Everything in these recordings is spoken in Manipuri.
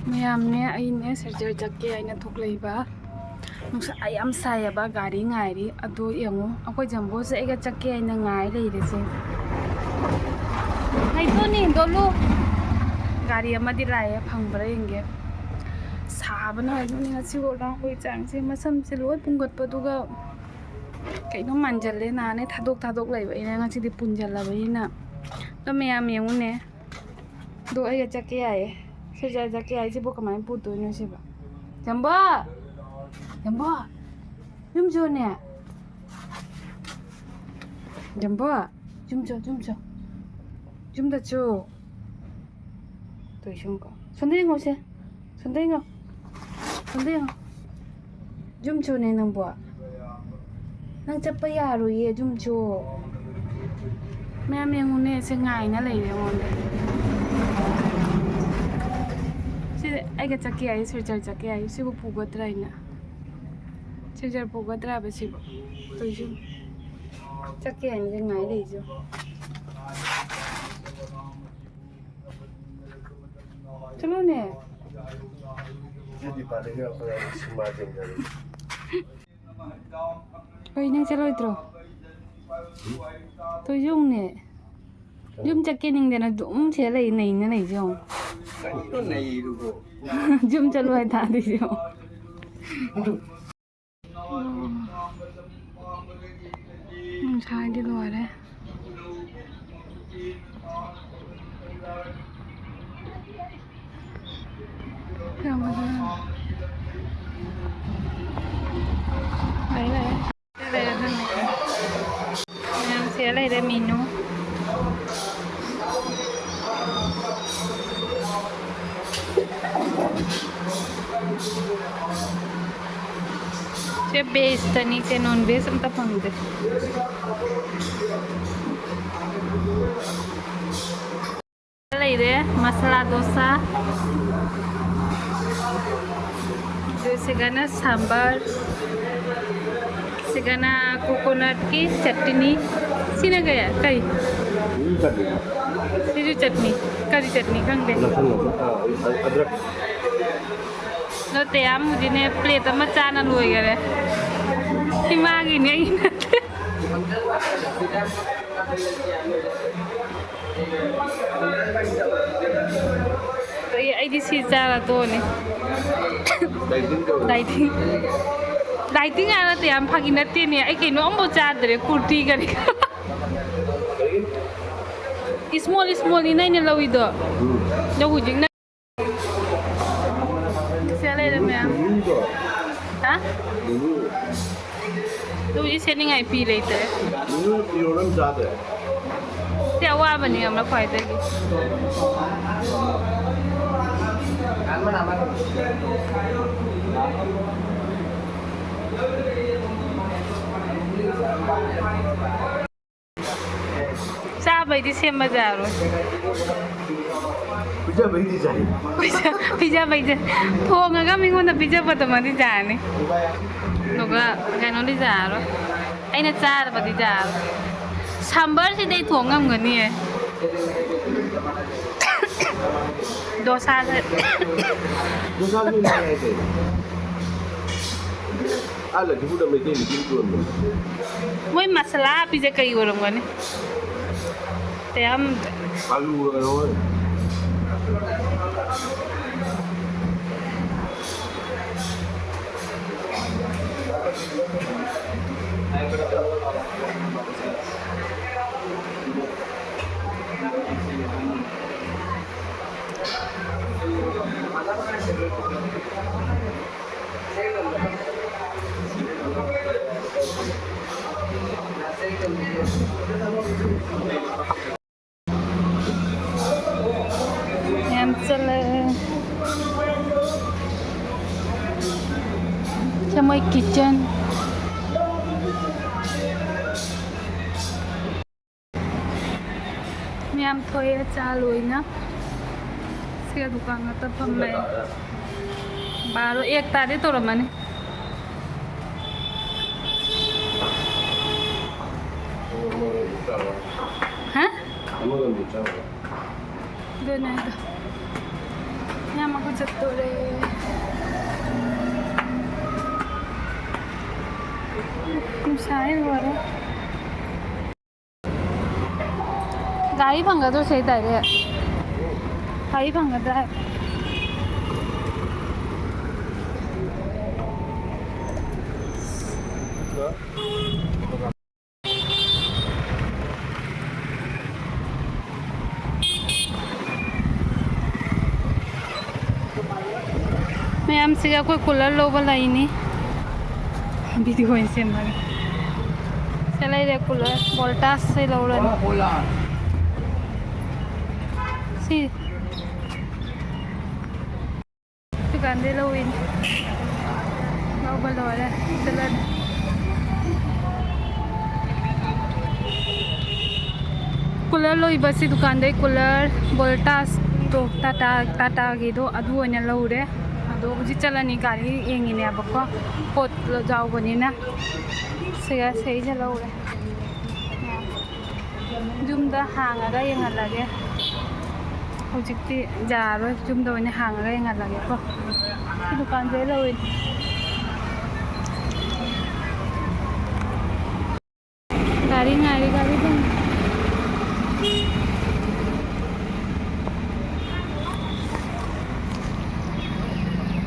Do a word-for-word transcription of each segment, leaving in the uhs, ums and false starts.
ꯃꯌꯥꯝꯅꯦ, ꯑꯩꯅꯦ ꯁꯤꯜꯆꯔ ꯆꯠꯀꯦ ꯍꯥꯏꯅ ꯊꯣꯛꯂꯛꯏꯕ꯫ ꯅꯨꯡꯁꯥ ꯌꯥꯝ ꯁꯥꯏꯌꯦꯕ, ꯒꯥꯔꯤ ꯉꯥꯏꯔꯤ꯫ ꯑꯗꯣ ꯌꯦꯡꯉꯨ, ꯑꯩꯈꯣꯏ ꯖꯝꯕꯣꯁꯦ ꯑꯩꯒ ꯆꯠꯀꯦ ꯍꯥꯏꯅ ꯉꯥꯏ ꯂꯩꯔꯤꯁꯦ꯫ ꯉꯥꯏꯈꯣꯅꯦ, ꯗꯣꯂꯨ꯫ ꯒꯥꯔꯤ ꯑꯃꯗꯤ ꯂꯥꯛꯑꯦ, ꯐꯪꯕ꯭ꯔꯥ ꯌꯦꯡꯒꯦ꯫ ꯁꯥꯕꯅ ꯍꯥꯏꯗꯨꯅꯤ ꯉꯁꯤ ꯋꯥꯔꯜ ꯔꯥꯎꯟꯒꯤ ꯆꯥꯡꯁꯦ꯫ ꯃꯁꯝꯁꯦ ꯂꯣꯏ ꯄꯨꯡꯒꯠꯄꯗꯨꯒ ꯀꯩꯅꯣ ꯃꯥꯟꯖꯜꯂꯦ꯫ ꯅꯍꯥꯟꯅꯦ ꯊꯥꯗꯣꯛ ꯊꯥꯗꯣꯛ ꯂꯩꯕꯅꯤꯅ ꯉꯁꯤꯗꯤ ꯄꯨꯟꯖꯜꯂꯕꯅꯤꯅ꯫ ꯑꯗꯣ ꯃꯌꯥꯝ ꯌꯦꯡꯉꯨꯅꯦ꯫ ꯑꯗꯣ ꯑꯩꯒ ꯆꯠꯀꯦ ꯌꯥꯏꯌꯦ꯫ ꯁꯤꯜꯆꯔ ꯆꯠꯀꯦ ꯍꯥꯏꯁꯤꯕꯨ ꯀꯃꯥꯏꯅ ꯄꯨꯗꯣꯏꯅꯣ ꯁꯤꯕꯣ? ꯖꯝꯕꯣ! ꯖꯝꯕꯣ! ꯌꯨꯝ ꯆꯨꯅꯦ꯫ ꯖꯝꯕꯣ! ꯌꯨꯝ ꯆꯨ, ꯌꯨꯝ ꯆꯨ꯫ ꯌꯨꯝꯗ ꯆꯨ꯫ ꯇꯣꯏꯁꯨꯝꯀꯣ꯫ ꯁꯣꯝꯗ ꯌꯦꯡꯉꯣꯁꯦ꯫ ꯁꯣꯝꯗ ꯌꯦꯡꯉꯣ꯫ ꯁꯣꯝꯗ ꯌꯦꯡꯉꯣ꯫ ꯌꯨꯝ ꯆꯨꯅꯦ ꯅꯪꯕꯣ꯫ ꯅꯪ ꯆꯠꯄ ꯌꯥꯔꯣꯏꯌꯦ, ꯌꯨꯝ ꯆꯨ꯫ ꯃꯌꯥꯝ ꯌꯦꯡꯉꯨꯅꯦ, ꯁꯦ ꯉꯥꯏꯅ ꯂꯩꯔꯦ ꯑꯩꯉꯣꯟꯗ꯫ ꯁꯤꯗꯤ ꯑꯩꯒ ꯆꯠꯀꯦ ꯍꯥꯏ, ꯁꯤꯜꯆꯔ ꯆꯠꯀꯦ ꯍꯥꯏ꯫ ꯁꯤꯕꯨ ꯄꯨꯒꯗ꯭ꯔꯥ ꯍꯥꯏꯅ꯫ ꯁꯤꯜꯆꯔ ꯄꯨꯒꯗ꯭ꯔꯥꯕ ꯁꯤꯕꯨ? ꯇꯣꯏꯁꯨꯝ꯫ ꯆꯠꯀꯦ ꯍꯥꯏꯅ ꯉꯥꯏ ꯂꯩꯁꯨ꯫ ꯆꯠꯂꯣꯅꯦ꯫ ꯀꯩ, ꯅꯪ ꯆꯠꯂꯣꯏꯗ꯭ꯔꯣ? ꯇꯣꯏꯖꯧꯅꯦ꯫ ꯌꯨꯝ ꯆꯠꯀꯦ ꯅꯤꯡꯗꯅ ꯑꯗꯨꯝ ꯁꯤꯗ ꯂꯩ, ꯅꯩꯅ ꯂꯩꯁꯦ ꯌꯦꯡꯉꯣ꯫ ꯀꯩꯅꯣ ꯅꯩꯗꯨꯕꯣ? ꯌꯨꯝ ꯆꯠꯂꯣ ꯍꯥꯏ ꯇꯥꯗꯣꯏꯁꯦ ꯌꯦꯡꯉꯣ꯫ ꯅꯨꯡꯁꯥꯗꯤ ꯂꯣꯏꯔꯦ꯫ ꯌꯥꯝ ꯐꯖꯅ ꯂꯩꯔꯦ, ꯂꯩꯔꯦ꯫ ꯃꯌꯥꯝ ꯁꯤꯗ ꯂꯩꯔꯦ, ꯃꯤꯅꯨ꯫ ꯁꯦ ꯚꯦꯖꯇꯅꯤ, ꯁꯦ ꯅꯣꯟ ꯚꯦꯖ ꯑꯝꯇ ꯐꯪꯗꯦ꯫ ꯂꯩꯔꯦ, ꯃꯁꯥꯂꯥ ꯗꯣꯁꯥ꯫ ꯑꯗꯨ ꯁꯤꯒꯅ ꯁꯥꯝꯕꯔ꯫ ꯁꯤꯒꯅ ꯀꯣꯀꯣꯅꯠꯀꯤ ꯆꯠꯇꯅꯤ꯫ ꯁꯤꯅ ꯀꯩ? ꯀꯩ? ꯁꯤꯁꯨ ꯆꯠꯅꯤ꯫ ꯀꯔꯤ ꯆꯠꯅꯤ ꯈꯪꯗꯦ꯫ ꯂꯁꯟ, ꯂꯁꯟ꯫ ꯑꯥ, ꯑꯗ꯭ꯔꯛ꯫ ꯅꯠꯇꯦ, ꯌꯥꯝꯕꯨꯗꯤꯅꯦ, plate ꯑꯃ ꯆꯥꯅ ꯂꯣꯏꯈꯔꯦ꯫ ꯁꯤ ꯃꯥꯒꯤꯅꯦ, ꯑꯩꯒꯤ ꯅꯠꯇꯦ꯫ ꯑꯩ, ꯑꯩꯗꯤ ꯁꯤ ꯆꯥꯔ ꯇꯣꯛꯑꯅꯤ꯫ Dieting ꯇꯧꯔꯣ꯫ Dieting꯫ Dieting ꯍꯥꯏꯕ ꯅꯠꯇꯦ, ꯌꯥꯝ ꯐꯥꯒꯤ ꯅꯠꯇꯦꯅꯦ꯫ ꯑꯩ ꯀꯩꯅꯣ ꯑꯝꯐꯥꯎ ꯆꯥꯗ꯭ꯔꯦ, ꯀꯨꯔꯇꯤ ꯀꯔꯤ ꯀꯔꯥ꯫ Small, small ꯅꯤꯅ ꯑꯩꯅ ꯂꯧꯏꯗꯣ꯫ ꯎꯝ꯫ ꯑꯗꯣ ꯍꯧꯖꯤꯛꯅ ꯁꯦ ꯂꯩꯔꯝꯃꯦ꯫ ꯃꯤꯃꯤꯗꯣ꯫ ꯍꯥ? ꯃꯤꯃꯤ꯫ ꯑꯗꯨꯕꯨꯗꯤ ꯁꯦꯠꯅꯤꯡꯉꯥꯏ ꯐꯤ ꯂꯩꯇ꯭ꯔꯦ꯫ ꯃꯤꯃꯤ ꯏꯔꯣꯟꯕ ꯑꯃ ꯆꯥꯗ꯭ꯔꯦ꯫ ꯁꯤ ꯑꯋꯥꯕꯅꯤ ꯑꯃ ꯈ꯭ꯋꯥꯏꯗꯒꯤ꯫ ꯆꯥꯕꯩꯗꯤ ꯁꯦꯝꯕ ꯌꯥꯔꯣꯏ꯫ ꯄꯤꯖꯕꯩꯗꯤ ꯌꯥꯏ꯫ ꯄꯤꯖ-, ꯄꯤꯖꯕꯩꯗꯤ ꯊꯣꯡꯉꯒ ꯃꯤꯉꯣꯟꯗ ꯄꯤꯖꯕꯗꯨꯃꯗꯤ ꯌꯥꯅꯤ꯫ ꯑꯗꯨꯒ ꯀꯩꯅꯣꯗꯤ ꯌꯥꯔꯣꯏ꯫ ꯑꯩꯅ ꯆꯥꯔꯕꯗꯤ ꯌꯥꯔꯣꯏ꯫ ꯁꯝꯕꯔꯁꯤꯗꯤ ꯑꯩ ꯊꯣꯡ ꯉꯝꯒꯅꯤꯌꯦ꯫ ꯗꯣꯁꯥꯁꯦ꯫ ꯗꯣꯁꯥꯁꯨ ꯌꯥꯏ ꯀꯩꯅꯣ꯫ ꯑꯥ ꯂꯛꯈꯤꯄꯨꯔꯗ ꯃꯩꯇꯩ ꯅꯨꯄꯤ ꯑꯃ ꯌꯣꯟꯕꯅꯦ꯫ ꯃꯣꯏ ꯃꯁꯥꯂꯥ ꯍꯥꯞꯄꯤꯁꯦ ꯀꯩ ꯑꯣꯏꯔꯝꯒꯅꯤ? ꯇꯌꯥꯝ ꯑꯂꯨꯒ ꯀꯩꯅꯣꯒ꯫ ꯌꯥꯝ ꯆꯠꯂꯦ꯫ ꯁꯦ ꯃꯣꯏ kitchen꯫ ꯃꯌꯥꯝ ꯊꯣꯛꯑꯦ ꯆꯥ ꯂꯣꯏꯅ꯫ ꯁꯤꯒ ꯗꯨꯀꯥꯟ ꯉꯥꯛꯇ ꯐꯝꯃꯦ꯫ ꯕꯥꯔꯣ ꯑꯦꯛ ꯇꯥꯗꯤ ꯇꯧꯔꯝꯃꯅꯤ꯫ ꯍꯥ? ꯑꯗꯨꯅꯦ ꯑꯗꯣ꯫ ꯌꯥꯝ ꯃꯒꯨ ꯆꯠꯇꯣꯔꯦ꯫ ꯅꯨꯡꯁꯥ ꯍꯦꯛ ꯂꯣꯏꯔꯦ꯫ ꯒꯥꯔꯤ ꯐꯪꯒꯗ꯭ꯔꯣ ꯁꯤ ꯗꯥꯏꯔꯦꯛ? ꯒꯥꯔꯤ ꯐꯪꯒꯗ꯭ꯔꯥ ꯍꯥꯏꯕ? ꯃꯌꯥꯝꯁꯤꯒ ꯑꯩꯈꯣꯏ cooler ꯂꯧꯕ ꯂꯩꯅꯤ꯫ Video ꯑꯣꯏꯅ ꯁꯦꯝꯃꯒꯦ꯫ ꯁꯤ ꯂꯩꯔꯦ cooler, Voltas ꯁꯦ ꯂꯧꯔꯅꯤ꯫ ꯁꯤ ꯗꯨꯀꯥꯟꯗꯩ ꯂꯧꯋꯤꯅꯦ꯫ ꯂꯧꯕ ꯂꯣꯏꯔꯦ꯫ ꯆꯠꯂꯅꯤ꯫ Cooler ꯂꯧꯕꯁꯤ ꯗꯨꯀꯥꯟꯗꯩ cooler Voltas ꯇꯣ, Tata, Tata ꯒꯤꯗꯣ ꯑꯗꯨ ꯑꯣꯏꯅ ꯂꯧꯔꯦ꯫ ꯑꯗꯣ ꯍꯧꯖꯤꯛ ꯆꯠꯂꯅꯤ, ꯒꯥꯔꯤ ꯌꯦꯡꯉꯤꯅꯦꯕꯀꯣ, ꯄꯣꯠ ꯌꯥꯎꯕꯅꯤꯅ꯫ ꯁꯤꯒ ꯁꯤꯁꯦ ꯂꯧꯔꯦ꯫ ꯌꯨꯝꯗ ꯍꯥꯡꯉꯒ ꯌꯦꯡꯍꯜꯂꯒꯦ꯫ ꯍꯧꯖꯤꯛꯇꯤ ꯌꯥꯔꯣꯏ, ꯌꯨꯝꯗ ꯑꯣꯏꯅ ꯍꯥꯡꯉꯒ ꯌꯦꯡꯍꯜꯂꯒꯦꯀꯣ꯫ ꯁꯤ ꯗꯨꯀꯥꯟꯁꯦ ꯂꯧꯔꯤꯅꯦ꯫ ꯒꯥꯔꯤ ꯉꯥꯏꯔꯤ, ꯒꯥꯔꯤ ꯇꯣꯡ-,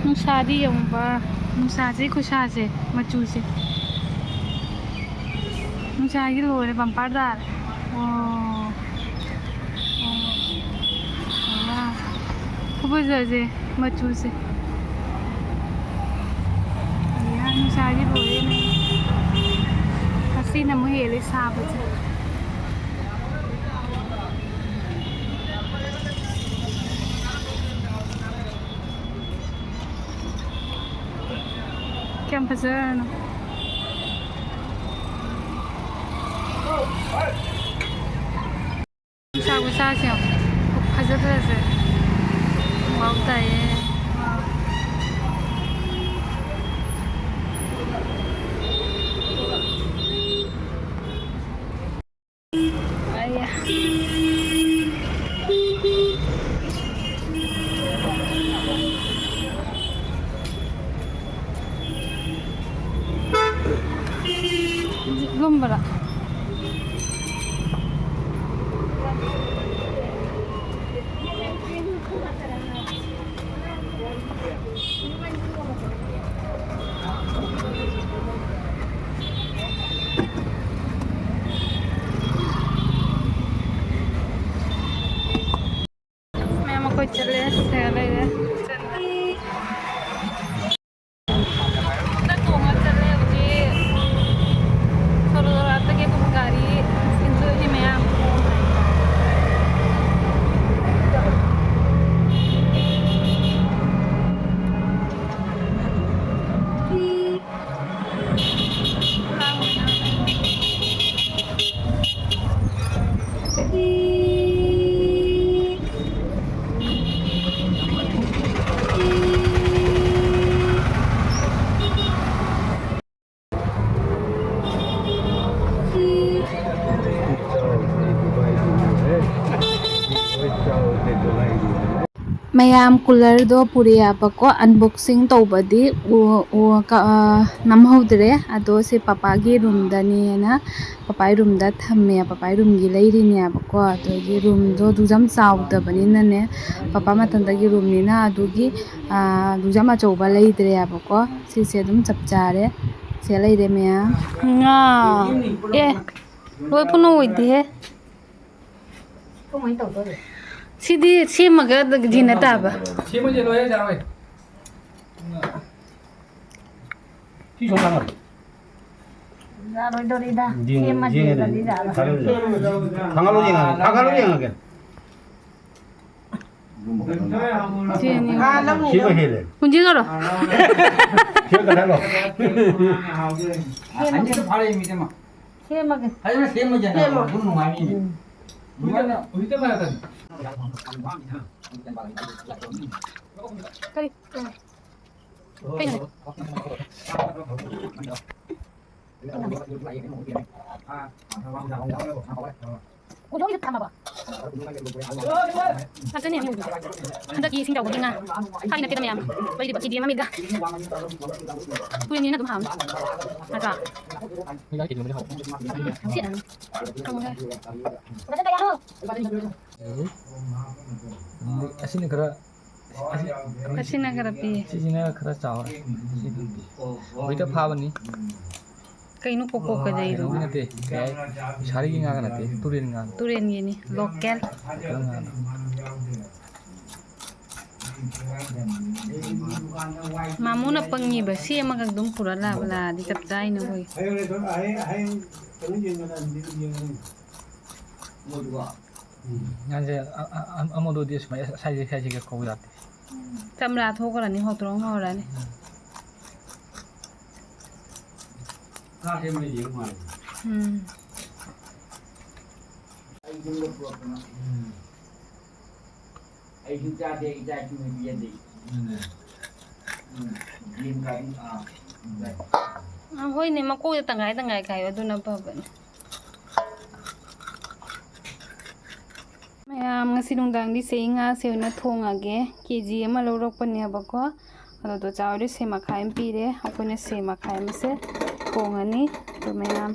ꯅꯨꯡꯁꯥꯗꯤ ꯌꯦꯡꯉꯨꯕ, ꯅꯨꯡꯁꯥꯁꯦ ꯈꯨꯠꯁꯥꯁꯦ, ꯃꯆꯨꯁꯦ꯫ ꯅꯨꯡꯁꯥꯒꯤ ꯂꯣꯏꯔꯦ, bumper ꯇꯥꯔꯦ꯫ ꯑꯣ꯫ ꯑꯣ꯫ ꯋꯥ꯫ ꯈꯨꯐꯖꯁꯦ, ꯃꯆꯨꯁꯦ꯫ ꯑꯌꯥ, ꯅꯨꯡꯁꯥꯒꯤ ꯂꯣꯏꯔꯦꯅꯦ꯫ ꯉꯁꯤꯅ ꯑꯃꯨꯛ ꯍꯦꯜꯂꯦ ꯁꯥꯕꯁꯦ꯫ ꯀꯌꯥꯝ ꯐꯖꯔꯅꯣ꯫ ꯅꯨꯡꯁꯥ ꯈꯨꯁꯥꯁꯦ ꯌꯦꯡꯉꯣ꯫ ꯐꯖꯗ꯭ꯔꯁꯦ꯫ ꯋꯥꯎ ꯇꯥꯏꯌꯦ꯫ ꯑꯩ ꯃꯌꯥꯝ, coolerꯗꯣ ꯄꯨꯔꯛꯑꯦꯕꯀꯣ, unboxing ꯇꯧꯕꯗꯤ ꯎ-, ꯎ-, ꯀ-, ꯑ, ꯅꯝꯍꯧꯗ꯭ꯔꯦ꯫ ꯑꯗꯣ ꯁꯤ ꯄꯄꯥꯒꯤ roomꯗꯅꯦꯅ ꯄꯄꯥꯒꯤ roomꯗ ꯊꯝꯃꯦ꯫ ꯄꯄꯥꯒꯤ roomꯒꯤ ꯂꯩꯔꯤꯅꯦꯕꯀꯣ꯫ ꯑꯗꯨꯒꯤ roomꯗꯣ ꯑꯗꯨꯛ ꯌꯥꯝ ꯆꯥꯎꯗꯕꯅꯤꯅꯅꯦ, ꯄꯄꯥ ꯃꯊꯟꯇꯒꯤ roomꯅꯤꯅ ꯑꯗꯨꯒꯤ, ꯑ, ꯑꯗꯨꯛ ꯌꯥꯝ ꯑꯆꯧꯕ ꯂꯩꯗ꯭ꯔꯦꯕꯀꯣ꯫ ꯁꯤꯁꯦ ꯑꯗꯨꯝ ꯆꯞ ꯆꯥꯔꯦ꯫ ꯁꯦ ꯂꯩꯔꯦ ꯃꯌꯥꯝ꯫ ꯉꯥ꯫ ꯑꯦ, ꯂꯣꯏ ꯄꯨꯟꯅ ꯑꯣꯏꯗꯦꯍꯦ꯫ ꯀꯃꯥꯏꯅ ꯇꯧꯗꯣꯏꯅꯣ? ꯁꯤꯗꯤ ꯁꯦꯝꯃꯒ ꯌꯦꯟꯅ ꯇꯥꯕ꯫ ꯁꯦꯝꯃꯁꯦ ꯂꯣꯏꯔꯦ, ꯌꯥꯔꯣꯏ꯫ ꯁꯤ ꯁꯣꯝ ꯊꯥꯡꯒꯠꯂꯣ꯫ ꯌꯥꯔꯣꯏꯗꯧꯔꯤꯗ꯫ ꯌꯦꯡ-, ꯁꯦꯝꯃꯗꯤ ꯌꯦꯡꯉꯦ꯫ ꯌꯥꯔꯣꯏ꯫ ꯊꯥꯡꯒꯠꯂꯣ ꯌꯦꯡꯉꯒꯦ꯫ ꯊꯥꯡꯒꯠꯂꯣ ꯌꯦꯡꯉꯒꯦ꯫ ꯁꯤꯅꯤ꯫ ꯁꯤꯅ ꯍꯦꯜꯂꯦ꯫ ꯍꯨꯟꯖꯤꯜꯂꯔꯣ꯫ ꯁꯤꯅ ꯀꯗꯥꯏ ꯂꯣ? ꯁꯦꯝꯃꯒꯦ꯫ ꯐꯖꯅ ꯁꯦꯝꯃꯒꯦ꯫ ꯁꯦꯝꯃꯣ꯫ ꯑꯗꯨꯝ ꯅꯨꯡꯉꯥꯏꯅꯤ꯫ ꯎꯝ꯫ ꯍꯧꯖꯤꯛꯇ, ꯍꯧꯖꯤꯛꯇ ꯐꯔꯛꯀꯅꯤ꯫ ꯀꯔꯤ? ꯀꯩꯅꯣ? ꯀꯣꯟꯊꯣꯡꯒꯤꯗ ꯊꯝꯃꯕ? ꯉꯥꯛꯇꯅꯦ ꯃꯤ ꯎꯕꯤꯁꯦ꯫ ꯍꯟꯗꯛꯀꯤ ꯏꯁꯤꯡ ꯆꯥꯎꯕꯒꯤ ꯉꯥ ꯐꯥꯒꯤ ꯅꯠꯇꯦꯗ ꯃꯌꯥꯝ꯫ ꯂꯩꯔꯤꯕ ꯀꯦ ꯖꯤ ꯑꯃ ꯃꯤꯒ ꯄꯨꯔꯦꯟꯅꯤꯅ ꯑꯗꯨꯝ ꯍꯥꯎꯅꯤ꯫ ꯅꯠꯇ꯭ꯔꯥ? ꯁꯤ ꯊꯝꯃꯒꯦ꯫ ꯑꯁꯤꯅ ꯈꯔ ꯑꯁꯤ-, ꯑꯁꯤꯅ ꯈꯔ ꯄꯤꯌꯦ꯫ ꯁꯤꯁꯤꯅ ꯈꯔ ꯆꯥꯎꯔꯦ꯫ ꯁꯤꯗꯤ ꯍꯧꯖꯤꯛꯇ ꯐꯥꯕꯅꯤ꯫ ꯀꯩꯅꯣ ꯀꯣꯛ ꯀꯣꯛ ꯀꯩꯗꯧꯔꯤꯗꯣ? ꯀꯩꯅꯣꯒꯤ ꯅꯠꯇꯦ, ꯀꯩ ꯍꯥꯏ, ꯐꯤꯁꯥꯔꯤꯒꯤ ꯉꯥꯒ ꯅꯠꯇꯦ, ꯇꯨꯔꯦꯟ ꯉꯥꯅꯤ꯫ ꯇꯨꯔꯦꯟꯒꯤꯅꯤ, local꯫ Local ꯉꯥꯅꯤ꯫ ꯃꯥꯃꯣꯅ ꯄꯪꯉꯤꯕ, ꯁꯦꯝꯃꯒ ꯑꯗꯨꯝ ꯄꯨꯔ ꯂꯥꯛꯑꯕ ꯂꯥꯛꯑꯗꯤ ꯆꯞ ꯆꯥꯏꯅ ꯑꯩꯈꯣꯏ꯫ ꯉꯥꯁꯦ ꯑ-, ꯑ-, ꯑ-, ꯑꯃꯗꯨꯗꯤ ꯁꯨꯃꯥꯏꯅ ꯁꯥꯏꯁꯦ, ꯁꯥꯏꯁꯤꯒ ꯀꯧ ꯌꯥꯗꯦ꯫ ꯆꯝꯄ꯭ꯔꯥ ꯊꯣꯛꯈ꯭ꯔꯅꯤ, ꯍꯣꯇ꯭ꯔꯣꯡ ꯍꯧꯔꯅꯤ꯫ ꯎꯝ꯫ ꯑꯩꯁꯨ ꯆꯥꯗꯦ, ꯏꯆꯥ ꯏꯁꯨ ꯄꯤꯖꯗꯦ꯫ ꯎꯝ꯫ ꯌꯦꯟ ꯀꯥꯗꯤ, ꯑꯥ, ꯎꯝ꯫ ꯑ, ꯍꯣꯏꯅꯦ, ꯃꯀꯣꯛꯇ ꯇꯪꯈꯥꯏ ꯇꯪꯈꯥꯏ ꯈꯥꯏꯌꯣ, ꯑꯗꯨꯅ ꯐꯕꯅꯦ꯫ ꯃꯌꯥꯝ, ꯉꯁꯤ ꯅꯨꯡꯗꯥꯡꯗꯤ ꯁꯦ ꯉꯥꯁꯦ ꯑꯣꯏꯅ ꯊꯣꯡꯉꯒꯦ꯫ ꯀꯦ ꯖꯤ ꯑꯃ ꯂꯧꯔꯛꯄꯅꯦꯕꯀꯣ꯫ ꯑꯗꯣ ꯆꯥꯎꯔꯦ ꯁꯦ ꯃꯈꯥꯏ ꯑꯃ ꯄꯤꯔꯦ꯫ ꯑꯩꯈꯣꯏꯅ ꯁꯦ ꯃꯈꯥꯏ ꯑꯃꯁꯦ ꯊꯣꯡꯉꯅꯤ꯫ ꯑꯗꯣ ꯃꯌꯥꯝ,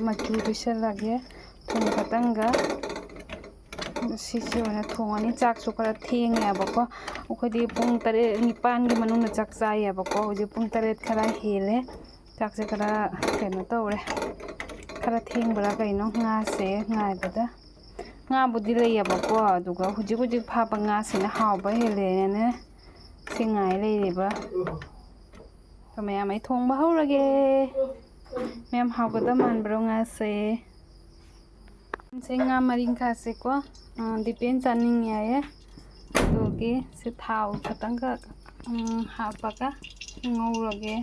ꯃꯆꯨ ꯇꯩꯁꯜꯂꯒꯦ ꯊꯨꯝ ꯈꯛꯇꯪꯒ꯫ ꯑꯗꯣ ꯁꯤꯁꯦ ꯑꯣꯏꯅ ꯊꯣꯡꯉꯅꯤ꯫ ꯆꯥꯛꯁꯨ ꯈꯔ ꯊꯦꯡꯉꯦꯕꯀꯣ꯫ ꯑꯩꯈꯣꯏꯗꯤ ꯄꯨꯡ ꯇꯔꯦꯠ, ꯅꯤꯄꯥꯟꯒꯤ ꯃꯅꯨꯡꯗ ꯆꯥꯛ ꯆꯥꯏꯌꯦꯕꯀꯣ꯫ ꯍꯧꯖꯤꯛ ꯄꯨꯡ ꯇꯔꯦꯠ ꯈꯔ ꯍꯦꯜꯂꯦ꯫ ꯆꯥꯛꯁꯦ ꯈꯔ ꯀꯩꯅꯣ ꯇꯧꯔꯦ꯫ ꯈꯔ ꯊꯦꯡꯕ꯭ꯔꯥ ꯀꯩꯅꯣ ꯉꯥꯁꯦ ꯉꯥꯏꯕꯗ꯫ ꯉꯥꯕꯨꯗꯤ ꯂꯩꯌꯦꯕꯀꯣ, ꯑꯗꯨꯒ ꯍꯧꯖꯤꯛ ꯍꯧꯖꯤꯛ ꯐꯥꯕ ꯉꯥꯁꯤꯅ ꯍꯥꯎꯕ ꯍꯦꯜꯂꯦꯅꯅꯦ ꯁꯤ ꯉꯥꯏ ꯂꯩꯔꯤꯕ꯫ ꯑꯗꯣ ꯃꯌꯥꯝ, ꯑꯩ ꯊꯣꯡꯕ ꯍꯧꯔꯒꯦ꯫ ꯃꯌꯥꯝ, ꯍꯥꯎꯒꯗꯕ ꯃꯥꯟꯕ꯭ꯔꯣ ꯉꯥꯁꯦ? ꯁꯤ ꯉꯥ ꯃꯔꯤꯡꯈꯥꯁꯦꯀꯣ, ꯑ, ꯗꯤꯄꯦꯟ ꯆꯥꯅꯤꯡꯉꯦ ꯍꯥꯏꯌꯦ꯫ ꯑꯗꯨꯒꯤ ꯁꯤ ꯊꯥꯎ ꯈꯤꯇꯪꯒ, ꯎꯝ, ꯍꯥꯞꯄꯒ ꯉꯧꯔꯒꯦ꯫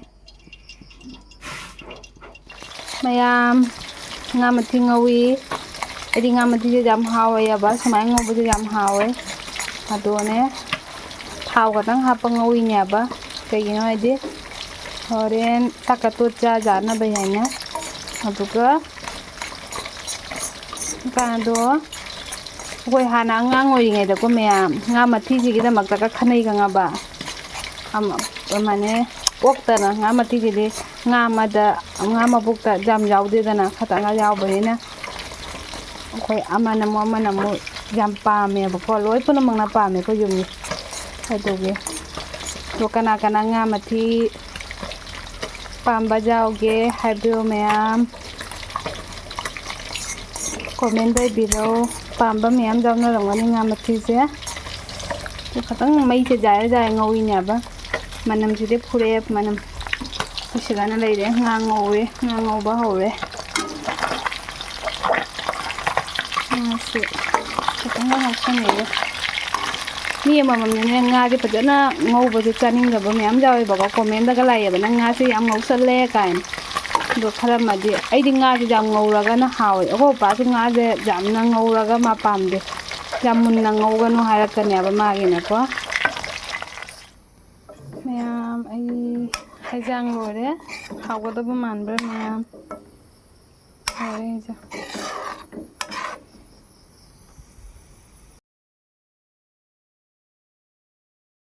ꯃꯌꯥꯝ, ꯉꯥ ꯃꯊꯤ ꯉꯧꯏ꯫ ꯑꯩꯗꯤ ꯉꯥ ꯃꯊꯤꯁꯦ ꯌꯥꯝ ꯍꯥꯎꯋꯦꯕ, ꯁꯨꯃꯥꯏꯅ ꯉꯧꯕꯁꯦ ꯌꯥꯝ ꯍꯥꯎꯋꯦ꯫ ꯑꯗꯨꯅꯦ ꯊꯥꯎ ꯈꯛꯇꯪ ꯍꯥꯞꯄ ꯉꯧꯏꯅꯦꯕ꯫ ꯀꯩꯒꯤꯅꯣ ꯍꯥꯏꯗꯤ ꯍꯣꯔꯦꯟ ꯆꯥꯛꯀ ꯇꯣꯠ ꯆꯥ ꯆꯥꯅꯕ ꯍꯥꯏꯅ꯫ ꯑꯗꯨꯒ ꯀꯩꯅꯣꯗꯣ, ꯑꯩꯈꯣꯏ ꯍꯥꯟꯅ ꯑꯉꯥꯡ ꯑꯣꯏꯔꯤꯉꯩꯗꯀꯣ ꯃꯌꯥꯝ, ꯉꯥ ꯃꯊꯤꯁꯤꯒꯤꯗꯃꯛꯇꯒ ꯈꯟꯅꯩ ꯈꯪꯉꯕ? ꯑꯃ-, ꯑꯃꯅꯦ ꯑꯣꯛꯇꯅ ꯉꯥ ꯃꯊꯤꯁꯤꯗꯤ ꯉꯥ ꯑꯃꯗ, ꯉꯥ ꯃꯕꯨꯛꯇ ꯌꯥꯝ ꯌꯥꯎꯗꯦꯗꯅ, ꯈꯇꯪꯒ ꯌꯥꯎꯕꯅꯤꯅ ꯑꯩꯈꯣꯏ ꯑꯃꯅ ꯑꯃꯨꯛ, ꯑꯃꯅ ꯑꯃꯨꯛ ꯌꯥꯝ ꯄꯥꯝꯃꯦꯕꯀꯣ, ꯂꯣꯏ ꯄꯨꯝꯅꯃꯛꯅ ꯄꯥꯝꯃꯦ ꯑꯩꯈꯣꯏ ꯌꯨꯝꯒꯤ꯫ ꯑꯗꯨꯒꯤ, ꯑꯗꯣ ꯀꯅꯥ ꯀꯅꯥ ꯉꯥ ꯃꯊꯤ ꯄꯥꯝꯕ ꯌꯥꯎꯒꯦ ꯍꯥꯏꯕꯤꯌꯨ ꯃꯌꯥꯝ꯫ ꯀꯣꯃꯦꯟ ꯇꯧꯕꯤꯔꯣ꯫ ꯄꯥꯝꯕ ꯃꯌꯥꯝ ꯌꯥꯎꯅꯔꯝꯒꯅꯤ ꯉꯥ ꯃꯊꯤꯁꯦ꯫ ꯑꯗꯨ ꯈꯇꯪ ꯃꯩꯁꯦ ꯖꯥꯏꯔ ꯖꯥꯏꯔ ꯉꯧꯏꯅꯦꯕ꯫ ꯃꯅꯝꯁꯤꯗꯤ ꯐꯨꯔꯛꯑꯦ, ꯃꯅꯝ ꯅꯨꯡꯁꯤꯗꯅ ꯂꯩꯔꯦ꯫ ꯉꯥ ꯉꯧꯔꯦ, ꯉꯥ ꯉꯧꯕ ꯍꯧꯔꯦ꯫ ꯉꯥꯁꯦ ꯈꯤꯇꯪꯒ ꯉꯧꯁꯟꯒꯦ꯫ ꯃꯤ ꯑꯃꯃꯝꯅꯅꯦ ꯉꯥꯁꯦ ꯐꯖꯅ ꯉꯧꯕꯁꯦ ꯆꯥꯅꯤꯡꯗꯕ ꯃꯌꯥꯝ ꯌꯥꯎꯋꯦꯕꯀꯣ꯫ ꯀꯣꯃꯦꯟꯗꯒ ꯂꯥꯛꯑꯦꯕ, "ꯅꯪ ꯉꯥꯁꯦ ꯌꯥꯝ ꯉꯧꯁꯜꯂꯦ" ꯀꯥꯏꯅ꯫ ꯑꯗꯣ ꯈꯔ ꯑꯃꯗꯤ, ꯑꯩꯗꯤ ꯉꯥꯁꯦ ꯌꯥꯝ ꯉꯧꯔꯒꯅ ꯍꯥꯎꯋꯦ꯫ ꯑꯩꯈꯣꯏ ꯄꯥꯁꯨ ꯉꯥꯁꯦ ꯌꯥꯝꯅ ꯉꯧꯔꯒ ꯃꯥ ꯄꯥꯝꯗꯦ, "ꯌꯥꯝ ꯃꯨꯟꯅ ꯉꯧꯒꯅꯨ" ꯍꯥꯏꯔꯛꯀꯅꯦꯕ ꯃꯥꯒꯤꯅꯀꯣ꯫ ꯃꯌꯥꯝ, ꯑꯩ ꯍꯩꯖꯥꯡ ꯂꯣꯏꯔꯦ꯫ ꯍꯥꯎꯒꯗꯕ ꯃꯥꯟꯕ꯭ꯔꯥ ꯃꯌꯥꯝ? ꯂꯣꯏꯔꯦ ꯍꯩꯖꯥꯡ꯫